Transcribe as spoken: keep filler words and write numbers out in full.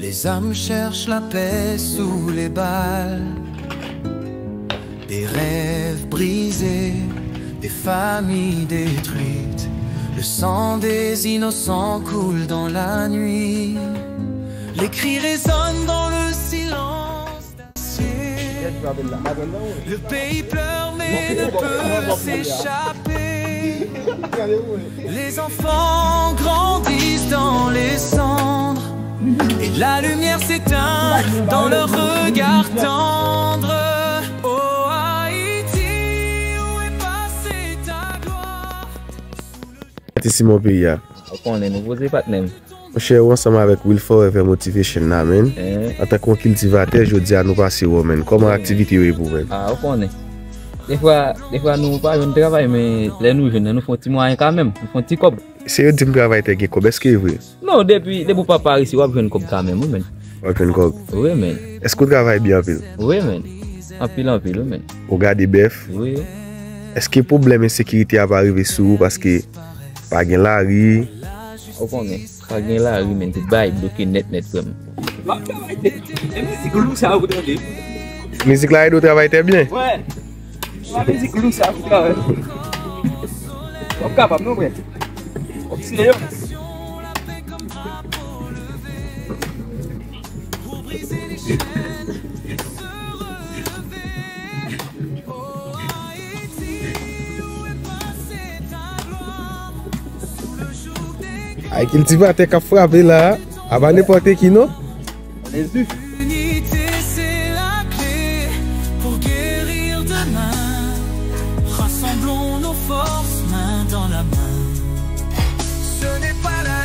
Les hommes cherchent la paix sous les balles. Des rêves brisés, des familles détruites. Le sang des innocents coule dans la nuit. Les cris résonnent dans le silence d'acier. Le pays pleure mais ne peut s'échapper. Les enfants grandissent dans les cendres. Et la lumière s'éteint dans leurs regards tendres. Oh Haïti, où est passée ta gloire? Pati si mon peyi a. Ou konnen nou poze patnè m. Monchè, ou ansanm avèk Will Forever Motivation la, man. Eh. Antanke yon kiltivatè, jodi a nou pase wò, man. Kòman aktivite yo ye pou, man? Ah, ou konnen. Defwa, defwa nou pa jwenn travay, men lè nou jwenn, nou fè yon ti mwayen kanmenm. Nou fè yon ti kòb. Se yo di m travay tè gen kòb, èske e vre? Non, depi, depi w pa parese, w ap jwenn kòb kanmenm, wi, men. W ap jwenn kòb? Wi, men. Èske w travay byen anpil? Wi, men. Anpil, anpil, wi, men. Ou gade bèf? Wi. Èske pwoblèm ensekirite a pa rive sou ou paske pa gen lari? Ou konnen, pa gen lari, men tout bagay bloke nèt, nèt, frè m. W ap travay tè, e mizik lou sa ou tande? Mizik la ede w travay tè byen? Wè. Sa mizik lou sa pou travay. W ap kapab non, frè. W ap sere. Ay, kiltivatè k ap frape la. A pa nenpòt ki non. Lezi. L'unité, c'est la clé pour guérir demain. Rassemblons nos forces, main dans la main. Ce n'est pas la